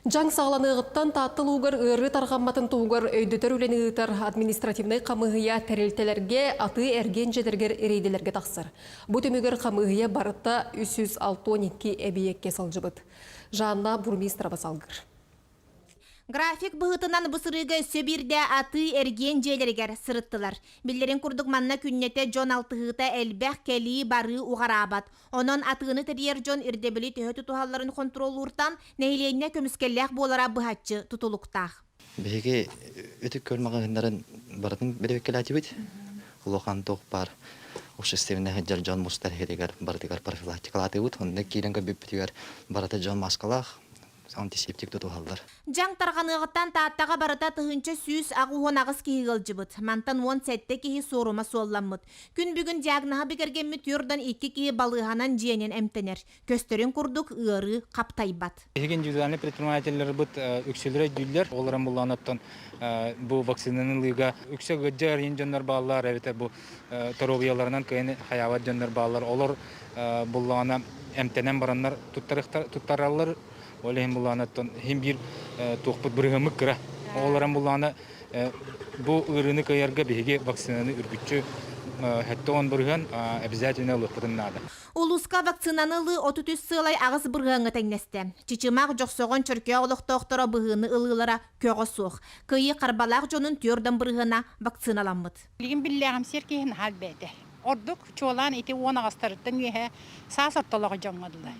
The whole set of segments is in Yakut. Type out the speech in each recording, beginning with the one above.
Дьаҥ саҕаланыаҕыттан Таатта улуугар ыарыы тарҕамматын туһугар өйдөтөр үлэни ыытар административнай хамыыһыйа тэрилтэлэргэ атыы-эргиэн дьиэлэригэр рейдэлэргэ тахсар. Бу түмүгэр хамыыһыйа барыта 362 эбийиэккэ сылдьыбыт. Жанна Бурмистрова салгыыр. График быһыытынан бу сырыыга өссө биирдэ атыы-эргиэн дьиэлэригэр сырыттылар. Биллэрин курдук манна күннэтэ дьон алтыһыыта элбэх, кэлии-барыы уҕараабат. Онон атыыны тэрийэр дьон ирдэбили төһө тутуһалларын хонтуруоллууртан нэһилиэнньэ көмүскэллээх буолара быһаччы тутулуктаах. Биһиги Ытык Күөл маҕаһыыннарын барытын бэрэбиэркэлээтибит. Улахан туох баар общественнай сылдьар дьон мустар иһигэр барытыгар профилактикалаатыбыт. Онно киирэн көрбүппүтүгэр барыта дьон маскалаах, антисептик тутуһаллар. Дьаҥ тарҕаныаҕыттан Тааттаҕа барыта 1188 киһи ыалдьыбыт. Мантан 17 киһи суорума суолламмыт. Күн бүгүн диагноһа бигэргэммит түөртэн икки киһи балыыһанан дьиэнэн эмтэнэр. Көстөрүн курдук, ыарыы хаптайбат. Биһиги индивидуальный предпринимателлэрбит үксүлэрэ өйдүүллэр. Олорон буллаан бу вакцинаны ылыыга үксэ ыалдьар иин дьоннор бааллар эбэтэр бу доруобуйаларынан кыайан хайаабат дьоннор бааллар. Олор буллаҕына эмтэнэн бараннар туттараллар. Ол иһин буллаҕына иһин биир туохпут бырыһыаммыт кыра. Олорон буллаҕына бу ыарыыны кыайарга биһиги вакцинаны үргүччү 70% обязательно ылыахпытын наада. Улууска вакцинаны ылыы 33 сыалай 8 бырыһыаҥҥа тэҥнэстэ. Чычымах, Дьохсоҕон, Чөркөөх олохтоохторо быһыыны ылыылара көҕө суох. Кыайыы Харбалаах дьонун 40 бырыһыана вакциналаммыт. Билигин биллээҕимсиэр киһи наһаа элбээтэ. Ордук чуолаан ити 10 аҕыстарыттан үөһэ саас ортолоох дьоҥҥо дылы.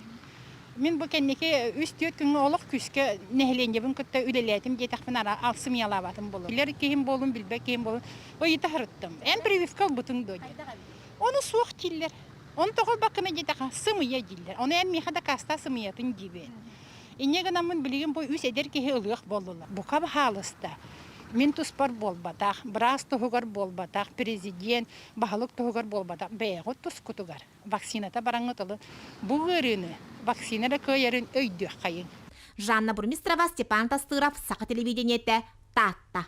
Мин бу кэнники 3-4 күҥҥэ олох күүскэ нэһилиэнньэбин кытта үлэлээтим диэтэхпинэ алсымыйалаабатым буолуо. Билэр киһим буолун, билбэт киһим буолун ыйыта сырыттым. Эн прививка ылбытыҥ дуо диэн. Ону суох дииллэр. Ону тоҕо ылбаккына диэтэххэ сымыйа дииллэр. Ону эн миэхэ дакаастаа сымыйатын диибин. Инньэ гынаммын билигин бу үс эдэр киһи ылыах буоллулар. Бука баһаалыста. Мин туспар буолбатах, быраас туһугар буолбатах, президент, баһылык туһугар буолбатах, бэйэҕит тускутугар вакцината бараҥҥыт ылын. Бу ыарыыны вакцина эрэ кыайарын өйдүөххэйиҥ. Жанна Бурмистрова, Степан Тастыров, Саха телевидениетэ, Таатта.